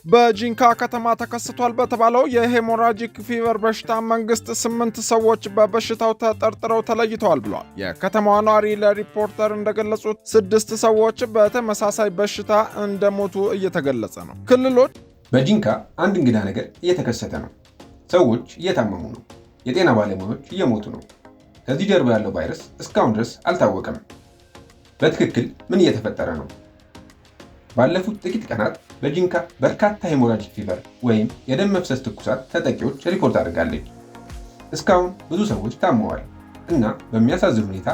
በጂንካ ከተማ ተከስቷል በተባለው የ hemorrhagic fever በሽታ መንግስት ስምንት ሰዎች በበሽታው ተጠርጥረው ተለይተዋል ብሏል። የከተማዋ ነዋሪ ለሪፖርተር እንደገለጹት ስድስት ሰዎች በተመሳሳይ በሽታ እንደሞቱ እየተገለጸ ነው። ክልሎች በጂንካ አንድ እንግዳ ነገር እየተከሰተ ነው። ሰዎች እየታመሙ ነው። የጤና ባለሙያዎች እየሞቱ ነው። ከዚህ ጀርባ ያለው ቫይረስ እስካሁን ድረስ አልታወቀም። በትክክል ምን እየተፈጠረ ነው? ባለፉት ጥቂት ቀናት በጂንካ በርካታ hemorrhagic fever ወይም የደም መፍሰስ ትኩሳት ተጠቂዎች ሪፖርት አድርጋለች። እስካሁን ብዙ ሰዎች ታመዋል እና በሚያሳዝን ሁኔታ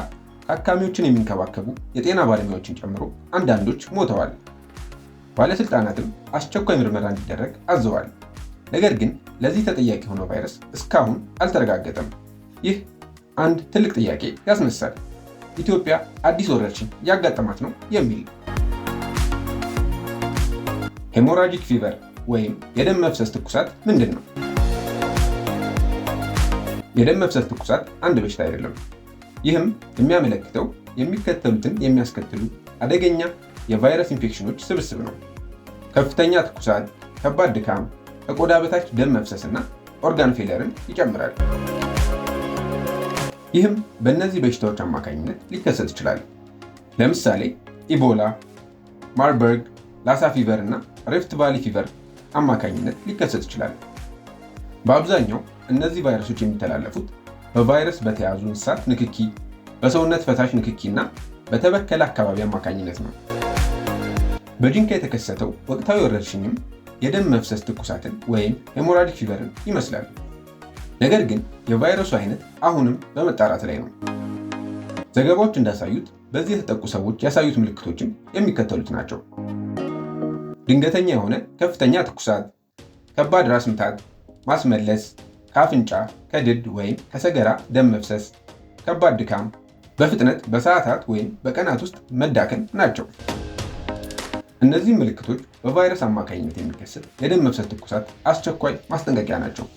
ታካሚዎችን የሚንከባከቡ የጤና ባለሙያዎችን ጨምሮ አንዳንዶች ሞተዋል። ባለስልጣናትም አስቸኳይ ምርመራ እንዲደረግ አዘዋል። ነገር ግን ለዚህ ተጠያቂ የሆነው ቫይረስ እስካሁን አልተረጋገጠም። ይህ አንድ ትልቅ ጥያቄ ያስነሳል። ኢትዮጵያ አዲስ ወረርሽኝ እያጋጠማት ነው የሚል። Hemorrhagic fever ወይም የደም መፍሰስ ትኩሳት ምንድን ነው? የደም መፍሰስ ትኩሳት አንድ በሽታ አይደለም። ይህም የሚያመለክተው የሚከተሉትን የሚያስከትሉ አደገኛ የቫይረስ ኢንፌክሽኖች ስብስብ ነው። ከፍተኛ ትኩሳት፣ ከባድ ድካም፣ ከቆዳ በታች ደም መፍሰስ እና organ failure ን ይጨምራል። ይህም በእነዚህ በሽታዎች አማካኝነት ሊከሰት ይችላል። ለምሳሌ ኢቦላ፣ ማርበርግ፣ ላሳ fever እና Rift Valley fever አማካኝነት ሊከሰት ይችላል። በአብዛኛው እነዚህ ቫይረሶች የሚተላለፉት በቫይረስ በተያዙ እንስሳት ንክኪ፣ በሰውነት ፈሳሽ ንክኪ እና በተበከለ አካባቢ አማካኝነት ነው። በጂንካ የተከሰተው ወቅታዊ ወረርሽኝም የደም መፍሰስ ትኩሳትን ወይም hemorrhagic fever ን ይመስላል። ነገር ግን የቫይረሱ አይነት አሁንም በመጣራት ላይ ነው። ዘገባዎች እንዳሳዩት በዚህ የተጠቁ ሰዎች ያሳዩት ምልክቶችም የሚከተሉት ናቸው። ድንገተኛ የሆነ ከፍተኛ ትኩሳት፣ ከባድ ራስ ምታት፣ ማስመለስ፣ ከአፍንጫ፣ ከድድ ወይም ከሰገራ ደም መፍሰስ፣ ከባድ ድካም፣ በፍጥነት በሰዓታት ወይም በቀናት ውስጥ መዳከም ናቸው። እነዚህ ምልክቶች በቫይረስ አማካኝነት የሚከሰት የደም መፍሰስ ትኩሳት አስቸኳይ ማስጠንቀቂያ ናቸው።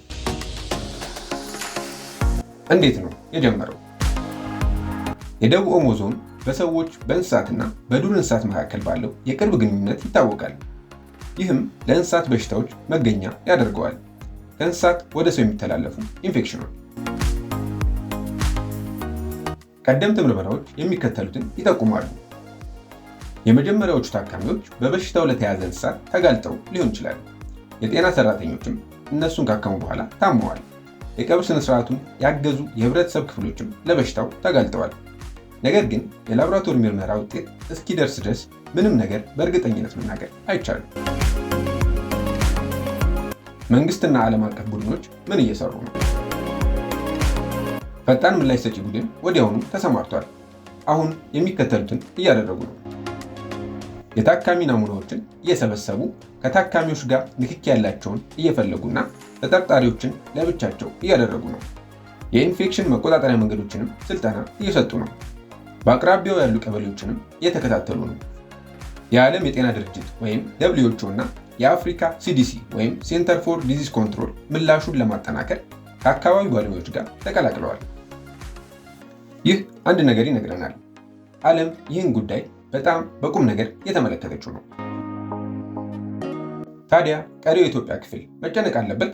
እንዴት ነው የጀመረው? የደቡብ ኦሞ ዞን በሰዎች፣ በእንስሳትና በዱር እንስሳት መካከል ባለው የቅርብ ግንኙነት ይታወቃል። ይህም ለእንስሳት በሽታዎች መገኛ ያደርገዋል። ከእንስሳት ወደ ሰው የሚተላለፉ ኢንፌክሽኖች። ቀደምት ምርመራዎች የሚከተሉትን ይጠቁማሉ። የመጀመሪያዎቹ ታካሚዎች በበሽታው ለተያዘ እንስሳት ተጋልጠው ሊሆን ይችላል። የጤና ሰራተኞችም እነሱን ካከሙ በኋላ ታመዋል። የቀብር ስነ ስርዓቱን ያገዙ የህብረተሰብ ክፍሎችም ለበሽታው ተጋልጠዋል። ነገር ግን የላቦራቶሪ ምርመራ ውጤት እስኪደርስ ድረስ ምንም ነገር በእርግጠኝነት መናገር አይቻልም። መንግስትና ዓለም አቀፍ ቡድኖች ምን እየሰሩ ነው? ፈጣን ምላሽ ሰጪ ቡድን ወዲያውኑ ተሰማርቷል። አሁን የሚከተሉትን እያደረጉ ነው። የታካሚ ናሙናዎችን እየሰበሰቡ፣ ከታካሚዎች ጋር ንክኪ ያላቸውን እየፈለጉና ተጠርጣሪዎችን ለብቻቸው እያደረጉ ነው። የኢንፌክሽን መቆጣጠሪያ መንገዶችንም ስልጠና እየሰጡ ነው። በአቅራቢያው ያሉ ቀበሌዎችንም እየተከታተሉ ነው። የዓለም የጤና ድርጅት ወይም WHO እና የአፍሪካ CDC ወይም Center for Disease Control ምላሹን ለማጠናከር ከአካባቢው ባለሙያዎች ጋር ተቀላቅለዋል። ይህ አንድ ነገር ይነግረናል። ዓለም ይህን ጉዳይ በጣም በቁም ነገር እየተመለከተችው ነው። ታዲያ ቀሪው የኢትዮጵያ ክፍል መጨነቅ አለበት?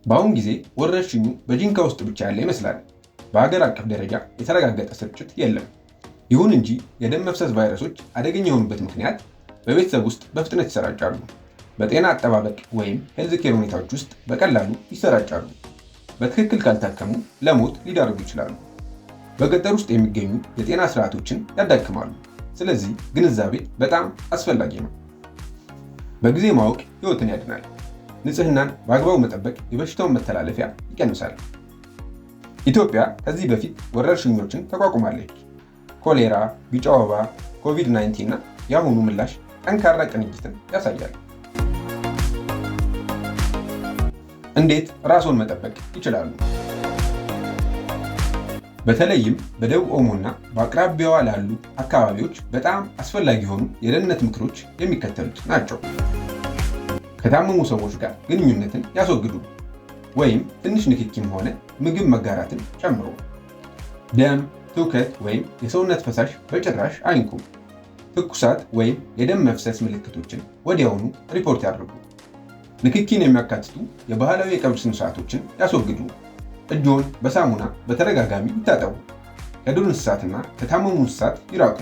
በአሁን ጊዜ ወረርሽኙ በጂንካ ውስጥ ብቻ ያለ ይመስላል። በሀገር አቀፍ ደረጃ የተረጋገጠ ስርጭት የለም። ይሁን እንጂ የደም መፍሰስ ቫይረሶች አደገኛ የሆኑበት ምክንያት በቤተሰብ ውስጥ በፍጥነት ይሰራጫሉ። በጤና አጠባበቅ ወይም health care ሁኔታዎች ውስጥ በቀላሉ ይሰራጫሉ። በትክክል ካልታከሙ ለሞት ሊዳርጉ ይችላሉ። በገጠር ውስጥ የሚገኙ የጤና ስርዓቶችን ያዳክማሉ። ስለዚህ ግንዛቤ በጣም አስፈላጊ ነው። በጊዜ ማወቅ ሕይወትን ያድናል። ንጽህናን በአግባቡ መጠበቅ የበሽታውን መተላለፊያ ይቀንሳል። ኢትዮጵያ ከዚህ በፊት ወረርሽኞችን ተቋቁማለች። ኮሌራ፣ ቢጫ ወባ፣ ኮቪድ-19 እና የአሁኑ ምላሽ ጠንካራ ቅንጅትን ያሳያል። እንዴት ራስዎን መጠበቅ ይችላሉ? በተለይም በደቡብ ኦሞ እና በአቅራቢያዋ ላሉ አካባቢዎች በጣም አስፈላጊ የሆኑ የደህንነት ምክሮች የሚከተሉት ናቸው። ከታመሙ ሰዎች ጋር ግንኙነትን ያስወግዱ፣ ወይም ትንሽ ንክኪም ሆነ ምግብ መጋራትን ጨምሮ። ደም፣ ትውከት ወይም የሰውነት ፈሳሽ በጭራሽ አይንኩም። ትኩሳት ወይም የደም መፍሰስ ምልክቶችን ወዲያውኑ ሪፖርት ያድርጉ። ንክኪን የሚያካትቱ የባህላዊ የቀብር ስነ ስርዓቶችን ያስወግዱ። እጅዎን በሳሙና በተደጋጋሚ ይታጠቡ። ከዱር እንስሳትና ከታመሙ እንስሳት ይራቁ።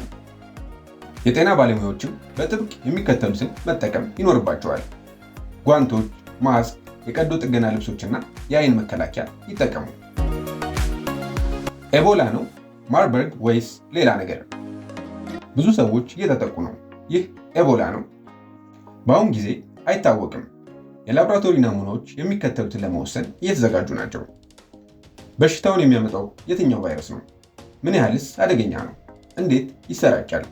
የጤና ባለሙያዎችም በጥብቅ የሚከተሉትን መጠቀም ይኖርባቸዋል። ጓንቶች፣ ማስክ፣ የቀዶ ጥገና ልብሶችና የአይን መከላከያ ይጠቀሙ። ኤቦላ ነው፣ ማርበርግ ወይስ ሌላ ነገር? ብዙ ሰዎች እየተጠቁ ነው። ይህ ኤቦላ ነው? በአሁን ጊዜ አይታወቅም። የላብራቶሪ ናሙናዎች የሚከተሉትን ለመወሰን እየተዘጋጁ ናቸው። በሽታውን የሚያመጣው የትኛው ቫይረስ ነው? ምን ያህልስ አደገኛ ነው? እንዴት ይሰራጫል?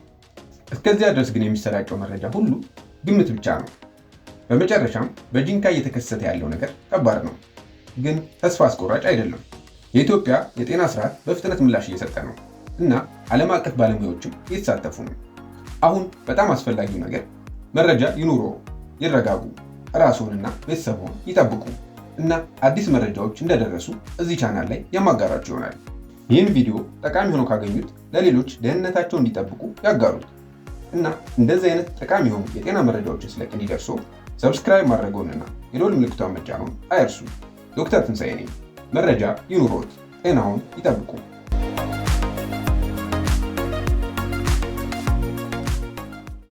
እስከዚያ ድረስ ግን የሚሰራጨው መረጃ ሁሉ ግምት ብቻ ነው። በመጨረሻም በጂንካ እየተከሰተ ያለው ነገር ከባድ ነው፣ ግን ተስፋ አስቆራጭ አይደለም። የኢትዮጵያ የጤና ስርዓት በፍጥነት ምላሽ እየሰጠ ነው እና ዓለም አቀፍ ባለሙያዎችም እየተሳተፉ ነው። አሁን በጣም አስፈላጊው ነገር መረጃ ይኑሮ፣ ይረጋጉ፣ ራስዎንና ቤተሰብዎን ይጠብቁ እና አዲስ መረጃዎች እንደደረሱ እዚህ ቻናል ላይ የማጋራችሁ ይሆናል። ይህን ቪዲዮ ጠቃሚ ሆኖ ካገኙት ለሌሎች ደህንነታቸውን እንዲጠብቁ ያጋሩት እና እንደዚህ አይነት ጠቃሚ የሆኑ የጤና መረጃዎችን ስለቅ እንዲደርሶ subscribe ማድረግዎንና የደወል ምልክቷን መጫኑን አይርሱ። ዶክተር ትንሳኤ ነኝ። መረጃ ይኑሮት፣ ጤናውን ይጠብቁ።